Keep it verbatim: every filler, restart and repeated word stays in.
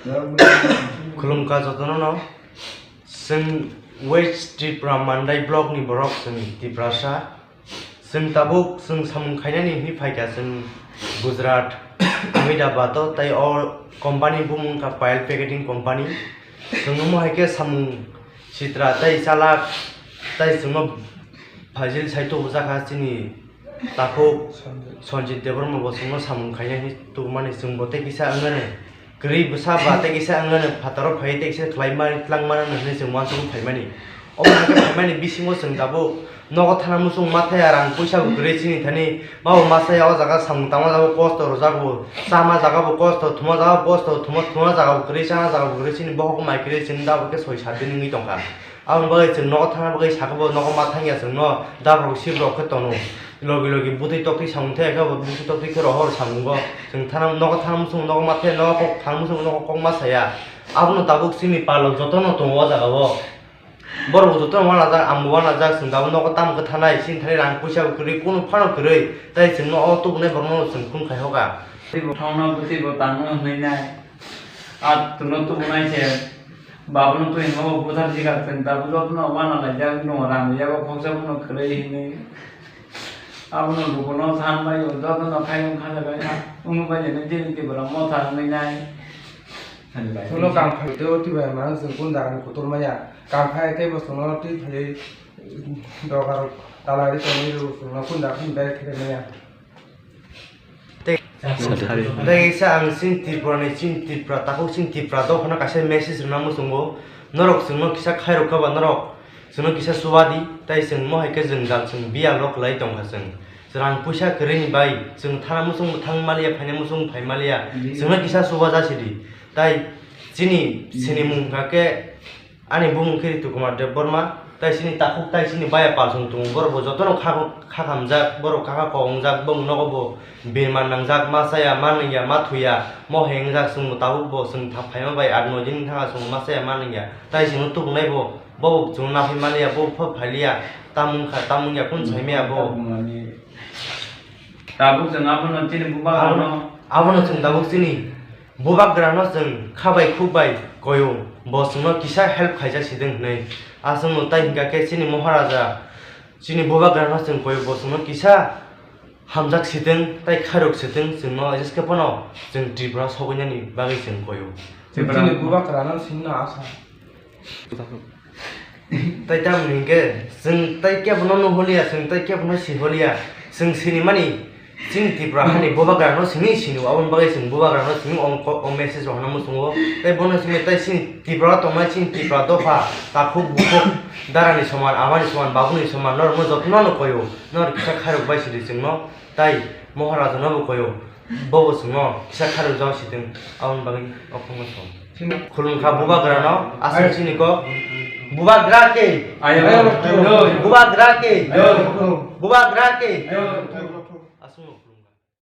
Khulumkha jotono no. Chwng West Tripura Mandai block ni borok, chwng Tiprasa. Chwng tabuk chwng samung khainani hinwi phaikha chwng Gujarat, Ahmedabad o, tei o company bumung wngkha Payal Packaging Company. Chwng omo hai khe samung sitra tei chalak tei chwngno phajil sai tubujakha chini takhuk Sanjit Debbarma bo chwngno samung khainani tubumani chwngbo tei kisa wngmani. Kwrwi bwsa ba tei kisa wngmani phataro phai tei kisa khlai mani twlang mani hinwi chwng uansukgwi phaimani. Omo hai khe phaimani bisingo chwng tabuk nogo thana muchung ma thaya, rang puisa bo kwrwi chini thani, mabo ma saya o jaga samung tangma jaga bo kosto rwjago, chama jaga bo kosto, thuma jaga bo kosto, thuma, thuma jaga bo kwrwi, chana jaga bo kwrwi, chini bohok mai kwrwi chwng tabuk khe soi sat din wngwi tongkha. Aboni bagwi chwng nogo thangna bagwi sakha bo nogo ma thangya chwngno dabrok sibrok khe tono. Logi logi bwtwi toktwi samung thai khe bo bwtwi toktwi khe rohor samungo. Chwng thana nogo thangna muchung nogo ma thai nogo kok thang muchung nogo kok ma saya. Abono tabuk chini palok jotono tongo o jaga o. Borok jotono wanajak, ang bo wanajak, chwng tabuk nogo tamo khe thanai, chini thani rang puisa bo kwrwi, kunu phano kwrwi. Tai chwngno o tubunai borokno chwng phone khai hoka. Tei bo thangno bwtwi bo tangno hwnwi nai. A twino tubunai se, babono twi hinma bo buthar jikha, chwng tabuk jotono wana laijak, nwng rang yago khoksa bono kwrwi hinwi. Abono lukuno san bai o, jotono khaiyung khajabai, wngwi bai jani chini Tipra motha wngwi nai. Chwngno kam khai tei o twi bai mano chwng kunda ani kutur maya. Kam khai tei bo chwngno twi phaiwi dogar talari tongwi rw chwngno kunda khun bai khe maya. Tei Sathari. Tei kaisa ang chini Tripura ni, chini Tripura, takhuk chini Tripura dophano kaisa message rwna muchungo. Norok chwngno kisa khairok kha ba norok chwngno kisa chuba di, tei chwng mo hai khe jwngjal chwng biyalo kwlai tongkha chwng. Rang puisa kwrwi ni bai chwng thana muchung thang maliya, phaina muchung phai maliya. Chwngno kisa chuba jasidi. Tai chini, chini mung kha khe Ani bumung khe Ritu Kumar Debbarma, tai chini takhuk tai chini baya palsong tongo, borok bo jotono kha-, kha hamjak, borok kha kha kok wngjak, bong nogo bo birman nangjak, ma chaya, ma nungya, ma thuya, mo hai wngjak, chwng bo tabuk bo chwng tha phaima bai aat noi din thangkha chwng ma chaya, ma nungya, tai chwngno tubungnai bo, bo bo chwngno naphai maliya, bo pho phailiya, tamung kha, tamung ya, kunu saimaya bo. Tabuk chwng abono chini bubagrano. Abono chwng tabuk chini Bubagrano chwng kha bai khuk bai koyo, bo chwngno kisa help khaijak sidwng hwnwi. Aswkno tai hwnkha khe chini Moharaja, chini Bubagrano chwng koyo, bo chwngno kisa hamjak sidwng tai khairok sidwng chwngno jeske phano chwng Tripura sogwinani bagwi chwng koyo. Chini Bubagrano singno asa. Tai tamoni hwnkhe chwng tai kebono nuholiya, chwng tai kebono siholiya, chwng sinimani chini Tripura hani bubagrano sini sini, aboni bagwi chwng bubagrano sini o message rok hwnna muchungo. Tai bono simi tai chini Tripura tongnai chini Tripura dopha takhuk bukhuk darani soman, amani soman, babuni soman, norokno jotono no koyo, norok kisa khairok bai sidi chwngno. Tai Moharaja no bo koyo, bo bo chwngno kisa kharwi jao sidwng, aboni bagwi okhorno song. Khulumkha bubagrano, aswk chini kok, bubagra ke, ayo, bubagra ke, ayo, bubagra ke, ayo. Aswk.